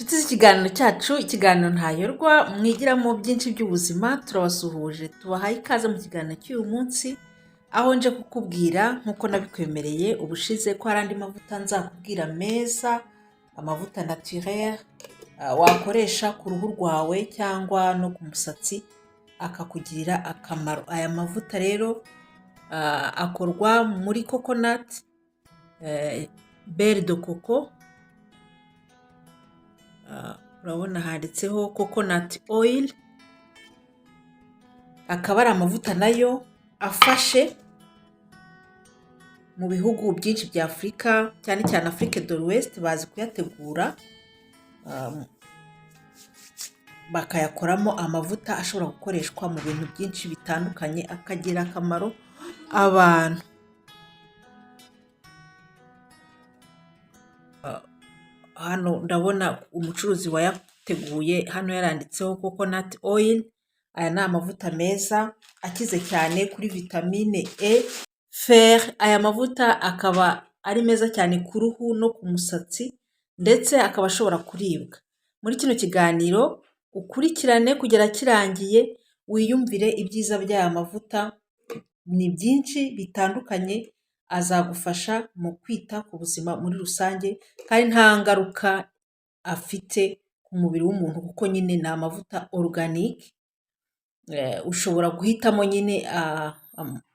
Nshuti z'ikiganiro cyacu, ikiganiro Ntayorwa mwigiramo byinshi by'ubuzima, turabasuhuje, tubahaye ikaze mu kiganiro cy'uyu munsi, aho nje kukubwira nk'uko nabikwemereye ubushize ko hari andi mavuta nzakubwira meza, amavuta naturel wakoresha ku ruhu rwawe cyangwa no ku musatsi akakugirira akamaro. Aya mavuta rero akorwa muri coconut, beurre de coco, urabona handitseho coconut oil, akaba ari amavuta nayo afashe mu bihugu byinshi bya Afurika, cyane cyane Afrique de l'Ouest, bazi kuyategura bakayakoramo amavuta ashobora gukoreshwa mu bintu byinshi bitandukanye, akagirira akamaro abantu. Hano ndabona umucuruzi wayateguye hano yaranditseho coconut oil. Aya ni amavuta meza akize cyane kuri vitamine E, fer. Aya mavuta akaba ari meza cyane ku ruhu no ku musatsi, ndetse akaba ashobora kuribwa. Muri kino kiganiro ukurikirane kugera kirangiye, wiyumvire ibyiza by'aya mavuta, ni byinshi bitandukanye, azagufasha mu kwita ku buzima muri rusange, kandi nta ngaruka afite ku mubiri w'umuntu kuko nyine ni amavuta organique. Ushobora guhitamo nyine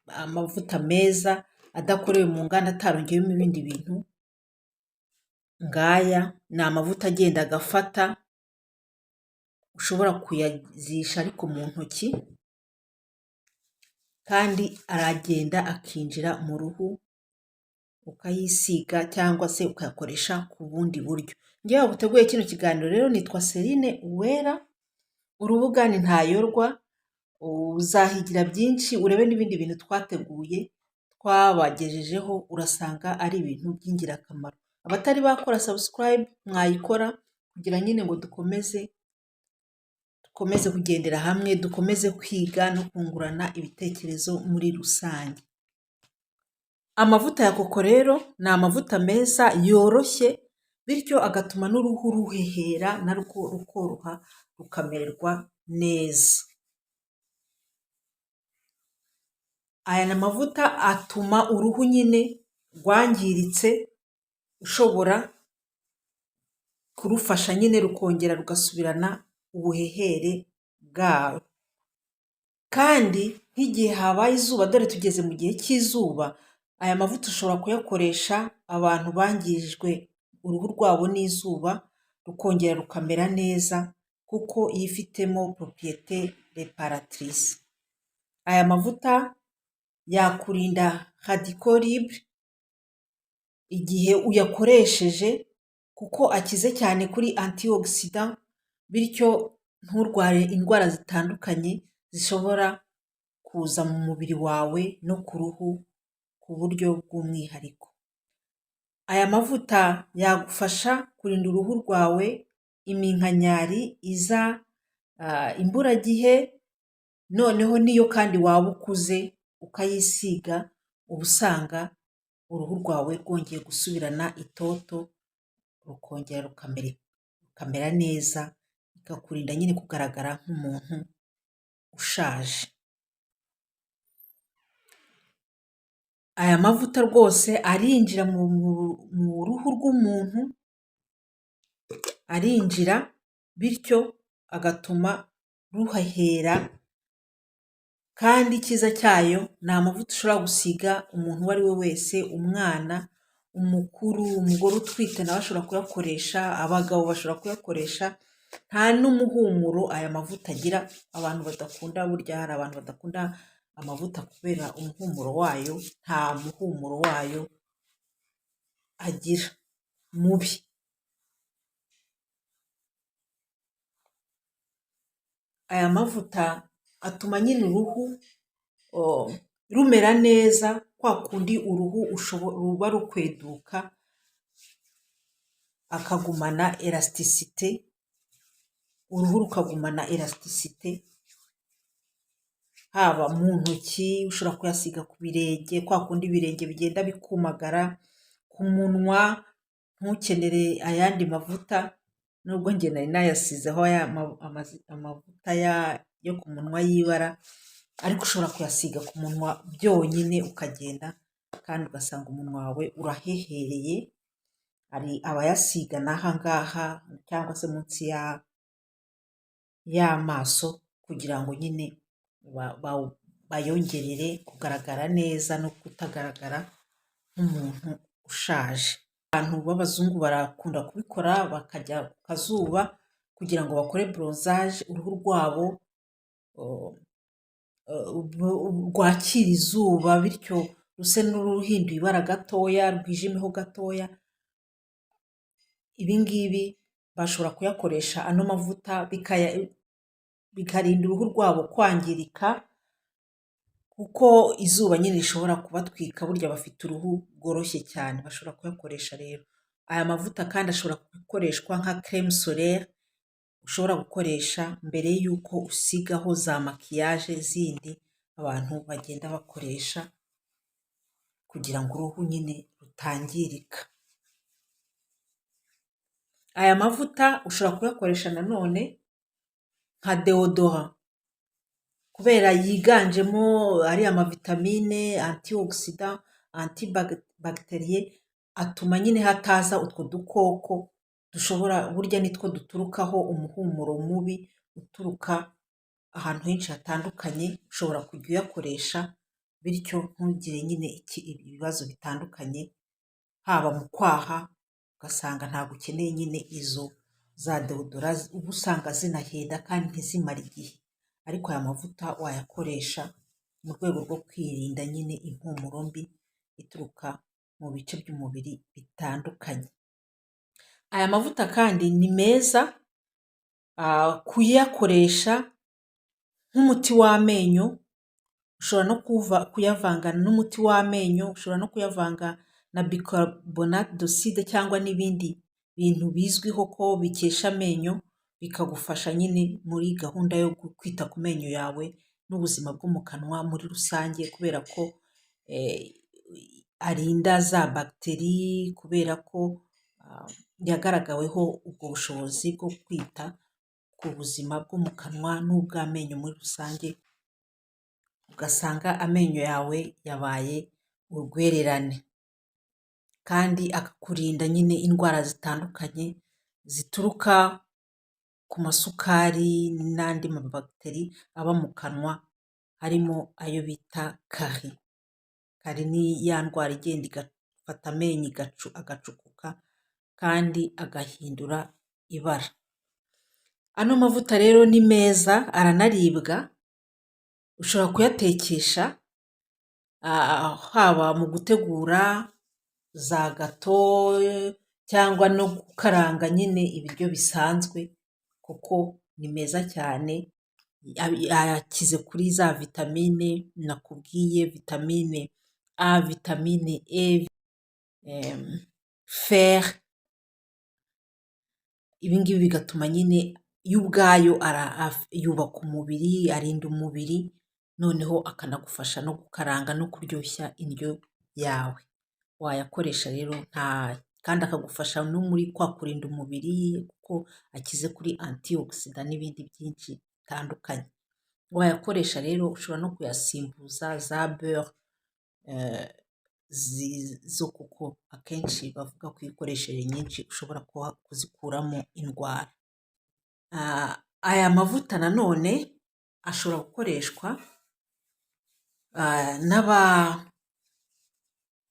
amavuta meza adakorewe mu nganda, atarongewemo ibindi bintu. Ngaya ni amavuta agenda agafata, ushobora kuyazisha ariko mu ntoki, kandi aragenda akinjira mu ruhu, ukayisiga cyangwa se ukayakoresha ku bundi buryo. Njyewe waguteguye kino kiganiro rero nitwa Celine Uwera, urubuga ni Ntayorwa, uzahigira byinshi, urebe n'ibindi bintu twateguye twabagejejeho, urasanga ari ibintu by'ingirakamaro. Abatari bakora subscribe mwayikora kugira nyine ngo dukomeze kugendera hamwe, dukomeze kwiga no kungurana ibitekerezo muri rusange. Amavuta ya coco rero ni amavuta meza yoroshye, bityo agatuma n'uruhu ruhehera narwo rukoroha rukamererwa neza. Aya ni amavuta atuma uruhu nyine rwangiritse ushobora kurufasha nyine rukongera rugasubirana ubuhehere bwawo. Kandi nk'igihe habaye izuba, dore tugeze mu gihe cy'izuba, aya mavuta ushobora kuyakoresha abantu bangijwe uruhu rwabo n'izuba, rukongera rukamera neza kuko yifitemo propriété réparatrice. Aya mavuta yakurinda radicaux libres igihe uyakoresheje, kuko akize cyane kuri antioxydants, bityo nturware indwara zitandukanye zishobora kuza mu mubiri wawe no ku ruhu ku buryo bw'umwihariko. Aya mavuta yagufasha kurinda uruhu rwawe iminkanyari iza imburagihe, noneho n'iyo kandi waba ukuze ukayisiga, uba usanga uruhu rwawe rwongeye gusubirana itoto, rukongera rukamera neza, bikakurinda nyine kugaragara nk'umuntu ushaje. Aya mavuta rwose arinjira mu ruhu rw'umuntu, arinjira bityo agatuma ruhehera, kandi icyiza cyayo ni amavuta ushobora gusiga umuntu uwo ari we wese, umwana, umukuru, umugore utwite nawe ashobora kuyakoresha, abagabo bashobora kuyakoresha, nta n'umuhumuro aya mavuta agira. Abantu badakunda, burya hari abantu badakunda amavuta kubera umuhumuro wayo, nta muhumuro wayo agira mubi. Aya mavuta atuma nyine uruhu rumera neza, kwa kundi uruhu ruba rukweduka, akagumana élasticité, uruhu rukagumana élasticité, haba mu ntoki, ushobora kuyasiga ku birenge, kwa kundi ibirenge bigenda bikumagara, ku munwa ntukenere ayandi mavuta. Nubwo njye nari nayasizeho amavuta yo ku munwa y'ibara, ariko ushobora kuyasiga ku munwa byonyine ukagenda, kandi ugasanga umunwa wawe urahehereye. Hari abayasiga n'aha ngaha cyangwa se munsi y'amaso kugira ngo nyine bayongerere kugaragara neza no kutagaragara nk'umuntu ushaje. Abantu b'abazungu barakunda kubikora, bakajya ku kazuba kugira ngo bakore bronzage, uruhu rwabo rwakira izuba, bityo ruse n'uruhinduye ibara gatoya, rwijimeho gatoya. Ibi ngibi bashobora kuyakoresha ano mavuta, bikarinda uruhu rwabo kwangirika, kuko izuba nyine rishobora kubatwika. Burya bafite uruhu rworoshye cyane, bashobora kuyakoresha rero. Aya mavuta kandi ashobora gukoreshwa nka crème solaire, ushobora gukoresha mbere y'uko usigaho za maquillage zindi abantu bagenda bakoresha kugira ngo uruhu nyine rutangirika. Aya mavuta ushobora kuyakoresha nanone nka déodorant, kubera yiganjemo ariya mavitamine antioxydant, antibactérien, atuma nyine hataza utwo dukoko dushobora, burya nitwo duturukaho umuhumuro mubi uturuka ahantu henshi hatandukanye. Ushobora kujya uyakoresha, bityo ntugire nyine ibibazo bitandukanye, haba mu kwaha, ugasanga ntabwo ukeneye nyine izo za déodorant uba usanga zinahenda kandi ntizimare igihe. Ariko aya mavuta wayakoresha mu rwego rwo kwirinda nyine impumuro mbi ituruka mu bice by'umubiri bitandukanye. Aya mavuta kandi ni meza kuyakoresha nk'umuti w'amenyo. Ushobora no kuyavanga n'umuti w'amenyo, ushobora no kuyavanga na bicarbonate de soude cyangwa n'ibindi bintu bizwiho ko bikesha amenyo, bikagufasha nyine muri gahunda yo kwita ku menyo yawe n'ubuzima bwo mu kanwa muri rusange, kubera ko arinda za bagiteri, kubera ko yagaragaweho ubwo bushobozi bwo kwita ku buzima bwo mu kanwa n'ubw'amenyo muri rusange, ugasanga amenyo yawe yabaye urwererane. Kandi akakurinda nyine indwara zitandukanye zituruka ku masukari n'andi mabagiteri aba mu kanwa, harimo ayo bita carie. Carie ni ya ndwara igenda igafata amenyo agacukuka kandi agahindura ibara. Ano mavuta rero ni meza, aranaribwa, ushobora kuyatekesha haba mu gutegura za gâteau cyangwa no gukaranga nyine ibiryo bisanzwe, kuko ni meza cyane, akize kuri za vitamine nakubwiye: vitamine A, vitamine E, fer. Ibi ngibi bigatuma nyine yo ubwayo yubaka umubiri, arinda umubiri, noneho akanagufasha no gukaranga no kuryoshya indyo yawe. Wayakoresha rero nta kandi akagufasha no muri kwa kurinda umubiri, kuko akize kuri antioxydant n'ibindi byinshi bitandukanye. Wayakoresha rero, ushobora no kuyasimbuza za beurre zo, kuko akenshi bavuga ko iyo ukoresheje nyinshi ushobora kuzikuramo indwara. Aya mavuta nanone ashobora gukoreshwa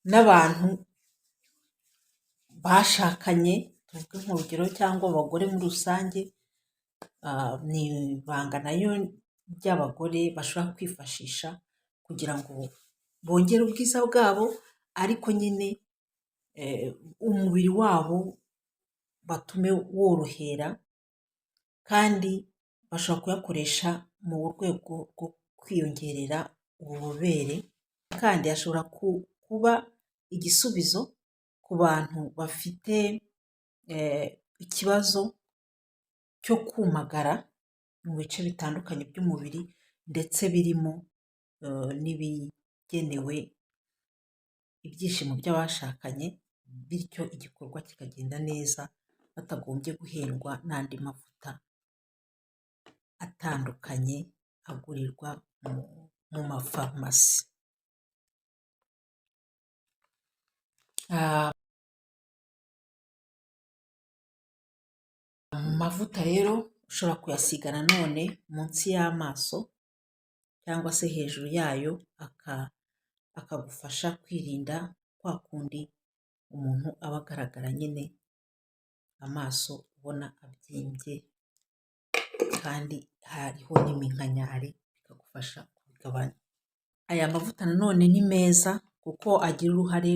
n'abantu bashakanye, tuvuge nk'urugero, cyangwa abagore muri rusange. Ni ibanga nayo ry'abagore bashobora kwifashisha kugira ngo bongere ubwiza bwabo, ariko nyine umubiri wabo batume worohera, kandi bashobora kuyakoresha mu rwego rwo kwiyongerera ububobere, kandi ashobora kuba igisubizo ku bantu bafite ikibazo cyo kumagara mu bice bitandukanye by'umubiri, ndetse birimo n'ibigenewe ibyishimo by'abashakanye, bityo igikorwa kikagenda neza batavunikishije umubiri. batagombye guhendwa n'andi mavuta atandukanye agurirwa mu mafarumasi. Amavuta rero ushobora kuyasiga nanone munsi y'amaso cyangwa se hejuru yayo, akagufasha kwirinda kwa kundi umuntu aba agaragara nyine amaso ubona abyimbye kandi hariho n'iminkanyari, bikagufasha kubigabanya. Aya mavuta nanone ni meza kuko agira uruhare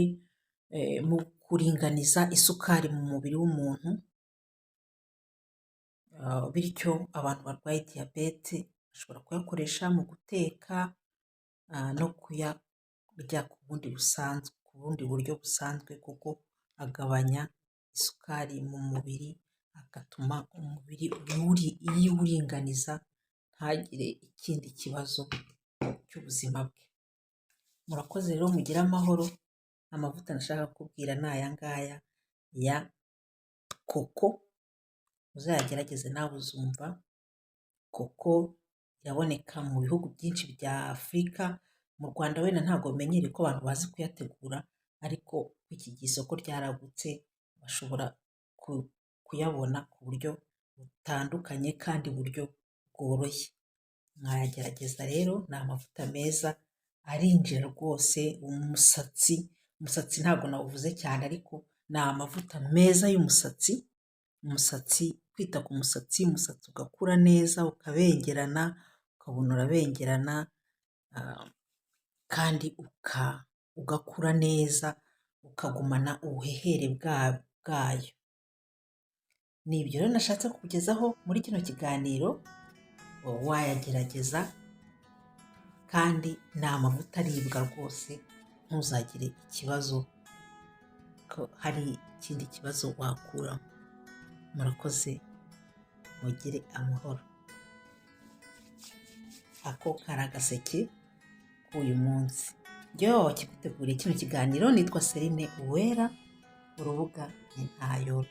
mu kuringaniza isukari mu mubiri w'umuntu, bityo abantu barwaye diyabete bashobora kuyakoresha mu guteka no kuyarya ku bundi busanzwe, ku bundi buryo busanzwe, kuko agabanya isukari mu mubiri, agatuma umubiri iwuringaniza ntagire ikindi kibazo cy'ubuzima bwe. Murakoze rero, mugire amahoro. Amavuta nashaka kukubwira ni aya ngaya ya koko, uzayagerageze nawe uzumva. Koko iraboneka mu bihugu byinshi bya Afurika, mu Rwanda wenda ntabwo bimenyereye ko abantu bazi kuyategura, ariko iki gihe isoko ryaragutse, bashobora kuyabona ku buryo butandukanye kandi buryo bworoshye. Mwayagerageza rero, ni amavuta meza arinjira rwose umusatsi. Umusatsi ntabwo nawuvuze cyane, ariko ni amavuta meza y'umusatsi. Umusatsi, kwita ku musatsi, umusatsi ugakura neza, ukabengerana, ukabona urabengerana kandi ugakura neza, ukagumana ubuhehere bwayo. Ni ibyo rero nashatse kukugezaho muri kino kiganiro, wayagerageza kandi ni amavuta aribwa rwose, ntuzagire ikibazo ko hari ikindi kibazo wakuramo. Murakoze, mugire amahoro. Ako kari agaseke k'uyu munsi. Njyewe wakiguteguriye kino kiganiro nitwa Celine Uwera, urubuga ni Ntayo.